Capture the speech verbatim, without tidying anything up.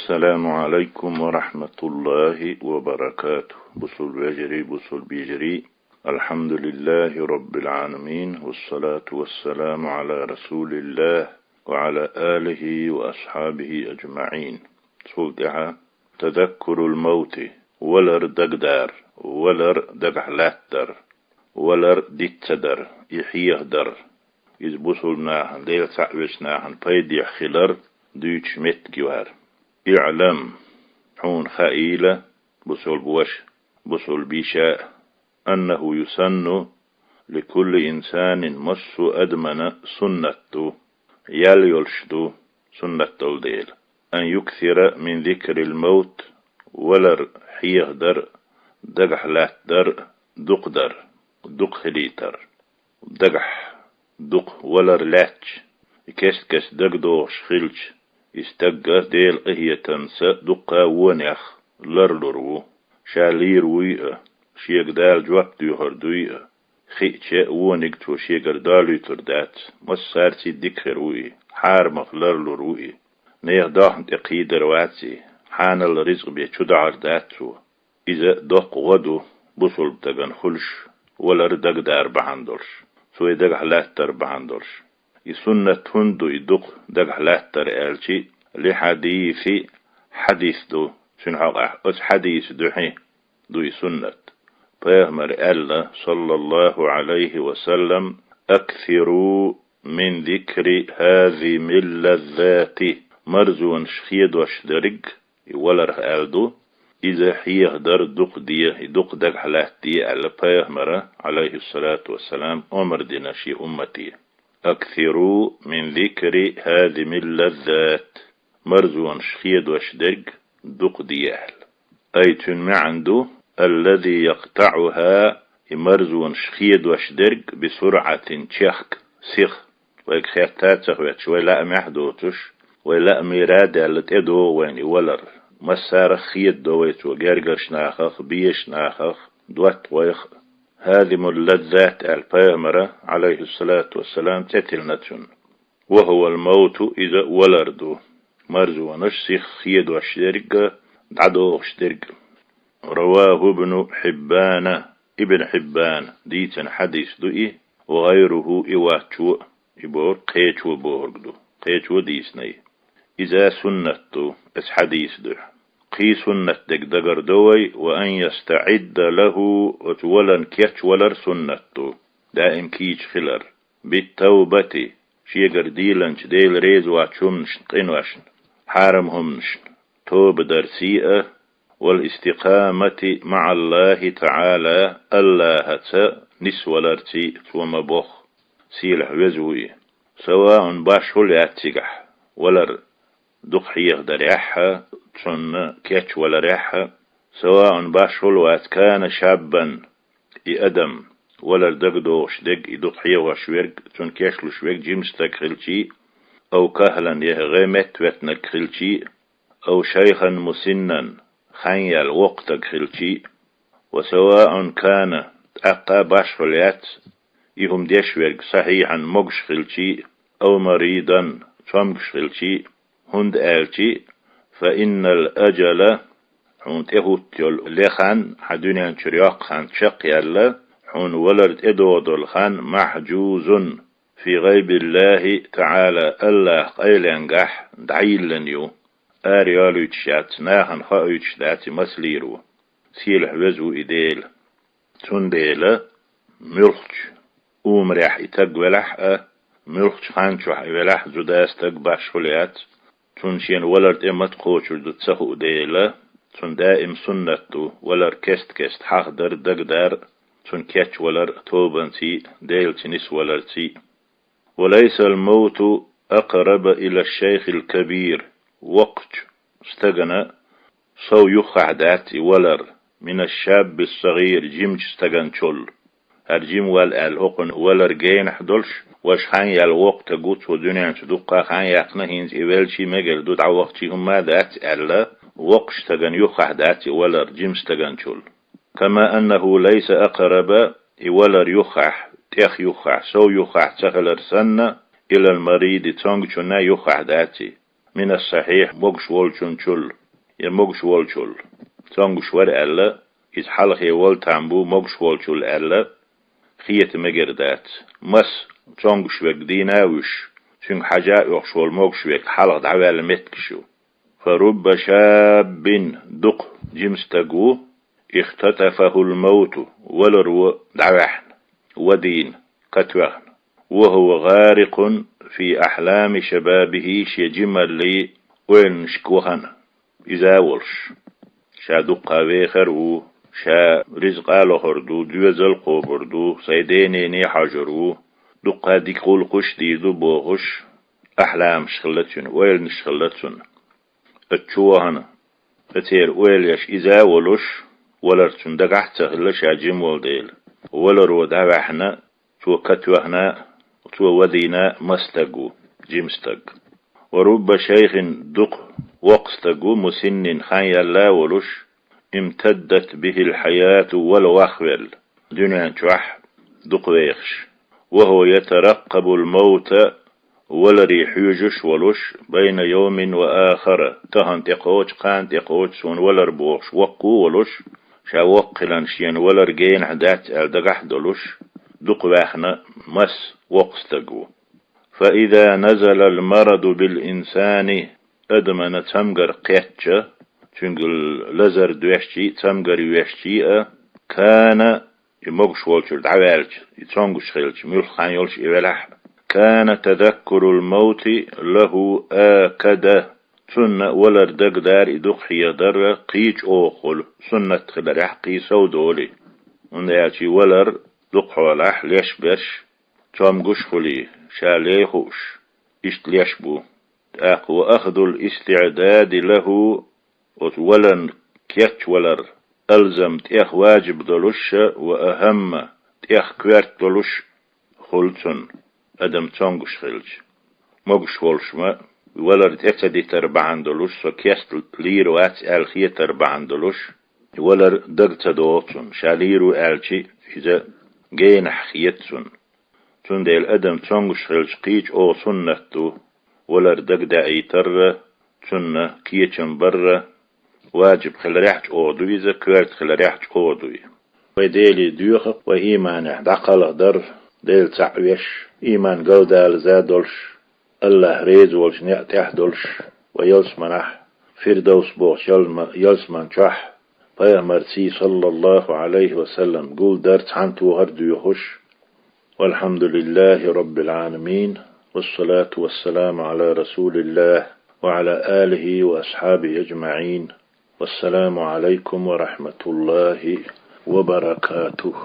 السلام عليكم ورحمة الله وبركاته. Бусулба вежарий, бусулба йижарий. الحمد لله رب العالمين، والصلاة والسلام على رسول الله وعلى آله وأصحابه أجمعين. Цул тӀехьа تذكر الموت, валар дагадар, валар дагахь латтар, валар диц ца дар, и хьехадар. Иза бусулба нахана, Дела цхьаъ везачу нахана пайдехь хилар дуьйцуш меттиг ю хӀара. اعلم, хьуна хаийла, бусулба ваша, бусулба йиша, أنه يسن لكل إنسان, массо а адамана суннат ду, ял йолуш ду, суннат долу дела, أن يكثر من ذكر الموت, валар хьехадар, дагахь латтадар дукха дар, дукха хилийтар. Дагахь дукха валар лаьтташ, и кест-кеста дагадогӀуш хилча, и стагга Делан къинхетамца дуккха а вонех ларлур ву, ша лийр вуй а, шега Дала жоп доьхур дуй а, хиъча а вониг цо шегара долуьйтур дац, массаьрций дика хир ву и, хьарамах ларлур ву и. Нехан дохна тӀе кхийдар вац и, хьанал ризкъ бен чу дахьар дац цо. Иза доккха гӀо ду бусулба стагана хуьлуш, валар дагадар бахьана долуш, цо и дагахь латтар бахьана долуш. И суннат хӀунда ду и дукха дагахь латтар аьлча, لحديث, хьадис ду цуьнан хьокъехь, оцу хьадиса дуьхьа ду и суннат. Пайхамара аьлла, صلى الله عليه وسلم: أكثروا من ذكر هاذم اللذات, марзонаш хедош дерг, и валарх аьлла ду, иза хьехадар дукха де, и дукха дагахь латтаде аьлла, Пайхамара, عليه الصلاة والسلام, омра дина шен уммате. أكثروا من ذكر هاذم اللذات, марзонаш хедош дерг дукха де аьлла. أي, цуьнан маьӀна ду: الذي يقطعها, и марзонаш хедош дерг, بسرعة, чехка, сиха. Вайга хетта а ца хӀоьттуш, вай лаамехь а доцуш, вай лаамера а даьлла, тӀедогӀу вайна и валар. Массарах хедадо вай цо гергарчу нахах, безачу нахах, доттагӀех а. هاذم اللذات аьлла Пайхамара, عليه الصلاة والسلام, цӀе тиллина цунна. وهو الموت, иза валар ду, марзонаш сиха хедош дерг а, дӀадохуш дерг а. رواه ابن حبان, Ибн Хьиббана дийцина хьадис ду и, وغيره, и воцчо а, и бохург кхечо бохург ду, кхечо а дийцина и. Иза суннат ду, оцу хьадиса дуьхьа. Кхин суннат дерг дагардо вай: وأن يستعد له, оцу валан кечвалар суннат ду, даим кийча хилар. بالتوبة, шегара дийланчу, Дела реза воцчу хӀуманашна, къиношна, хьарам хӀуманашна, тоба дарций а, والاستقامة مع الله تعالى, АллахӀаца нисваларций, цо ма-бохху, сийлахь веза ву и. سواء, башхалла яц цигахь, валар дукха хьехадарехь а, цунна кечваларехь а, سواء, башхалла вац, كان شابا, и адам, валар дагадогӀуш дерг, и дукха хьехош верг, цунна кечлуш верг жима стаг хилчий а, أو كهلا, я гӀе меттаветтинарг хилчий а, أو شيخا مسنا, хан яьлла воккха стаг хилчий а. وسواء كان, тӀаккха а башхалла яц, и хӀума деш верг, صحيحا, могуш хилчий а, أو مريضا, цомгуш хилчий а, хӀунда аьлча, فإن الأجل, хьуна тӀехӀутту йолу ле хан, хьан дуьнен чуьра йоккху хан чекхъяьлла, хьуна валар тӀедогӀу долу хан, محجوز في غيب الله تعالى, АллахӀан къайленгахь дӀайиллина ю, ара йолуьйтуш яц, нахана хоуьйтуш дац и маса лийр ву, сийлахь веза ву и Дела. Цундела муьлххачу умарехь и стаг велахь а, муьлххачу хан чохь а велахь а, зуда стаг башхалла яц, цунна шена валар тӀе мата кхочур ду ца хуу дела, цунна даим суннат ду валар кест-кеста хьахадар, дагадар, цунна кечвалар тобанций, Делаца нисваларций. وليس الموت أقرب إلى الشيخ الكبير, воккхачу стагана сов юххехь дац и валар, من الشاب الصغير, жимачу стаганчул. ХӀара жима вала аьлла, хӀокхуьнан валар генахь долуш, важа хан яьлла воккха стаг ву, цо дуьнен чу дуккха хан яьккхина, хӀинца и велчий мегар ду, дӀавахчий хӀумма а дац аьлла, воккхачу стагана юххехь дац и валар, жима стаганчул. كما أنه ليس أقرب, и валар юххехь, тӀех юххехь, сов юххехь ца хилар санна, إلى المريض, цомгучунна юххехь дац и. минас-сахьихь, могуш волчунчул, я могуш волчул цомгуш вара аьлла, иза хьалхе вала там бу могуш волчул аьлла, хета мегар дац. Мас цомгуш верг дийна а вуьш, цуьнга хьажа а оьхуш волу могуш верг хьалха дӀаваьлла меттигаш ю. Фа рубба шаббин, дукха жима стаг ву, ихтатафахул мавту, валаро дӀаваьхьна, вадийна, катоьхна. Ва хува гӀарикъун фи ахьлами шабабихи, шен жималлин ойланашка вахана, иза а волуш. Ша дуккха вехар а ву, ша ризкъа а лохур ду, доьзал а кхобур ду, сайн ден-ненан а хьожур ву, дуккха дика гӀуллакхаш а дийр ду бохуш, ахьламаш хилла цуьнан, ойланаш хилла цуьнан. Аса чу вахана, аса церан ойла еш иза а волуш, валар цуьнан дагахь а ца хилла ша жима волу дела. Валаро дӀаваьхьна, цо катоьхна, цо вадийна мас стаг ву, жима стаг. Ва рубба шайхин, дукха воккха стаг ву, мусиннин, хан яьлла а волуш, имтаддат бихил хьаяту, вала вахвелла, дуьнен чохь дукха вехаш. Ва хува ятараккъабул мавта, валаре хьоьжуш а волуш, байна йовмин ва ахара, тахана тӀекхочу, кхана тӀекхочу суна валар бохуш, воккха а волуш, ша воккха хиларна шена валар генахь дац аьлла дагахь а долуш, дукха ваьхна мас воккха стаг ву. Фа иза назалал мараду бил инсани, адамана цамгар кхетча, цуьнга лазар доьшчий а, цамгар йоьшчий а, кана, и могуш волчуьра дӀаваьлча, и цомгуш хилча, муьлхха хан йолуш и велахь а, кана тазаккурул мавти лаху акада, цунна валар дагадара и дукха хьехадарра кхин а чӀогӀа хуьлу, суннат хиларехь кхин сов долий. ХӀунда аьлча и валар дукха хьолахь леш берш, цомгуш а хуьлий, ша лей хууш, иштта леш бу. ТӀаккха ва ахзул истиъдади лаху, оцу валан кечвалар алзам, тӀех важиб долуш а, ва ахамма, тӀех коьрта долуш хуьлу цунна, адам цомгуш хилча. Могуш волуш ма, валар тӀе ца дитар бахьана долуш, со кеста лийр вац аьлла хетар бахьана долуш, валар дага ца догӀу цунна, ша лийр ву аьлчи, иза генахь хета цунна. Цундела адам цомгуш хилча кхин а чӀогӀа суннат ду, валар дагадаийтарра, цунна кечам барра, важиб хиларехь а чӀогӀа ду иза, коьрта хиларехь а чӀогӀа ду и. Вай Деле доьху, вай ийманехь дӀакхалхадар, Дела цхьаъ веш, ийман галдалаза долуш, АллахӀ реза волчу некъа тӀехь долуш, вай ялсаманахь, Фирдовс бохучу ялма-, ялсаман чохь, Пайхамарций, саллаллаху Ӏалайхи ва саллам, гулдар, цхьаьнатохар доьхуш. Валхьамдулиллахи Раббил Ӏаламин, вассалату вассаламу Ӏала Расулиллах ва Ӏала алихи ва асхьабихи аджмаӀин. Вассаламу Ӏалайкум ва рахматуллахи ва баракатух.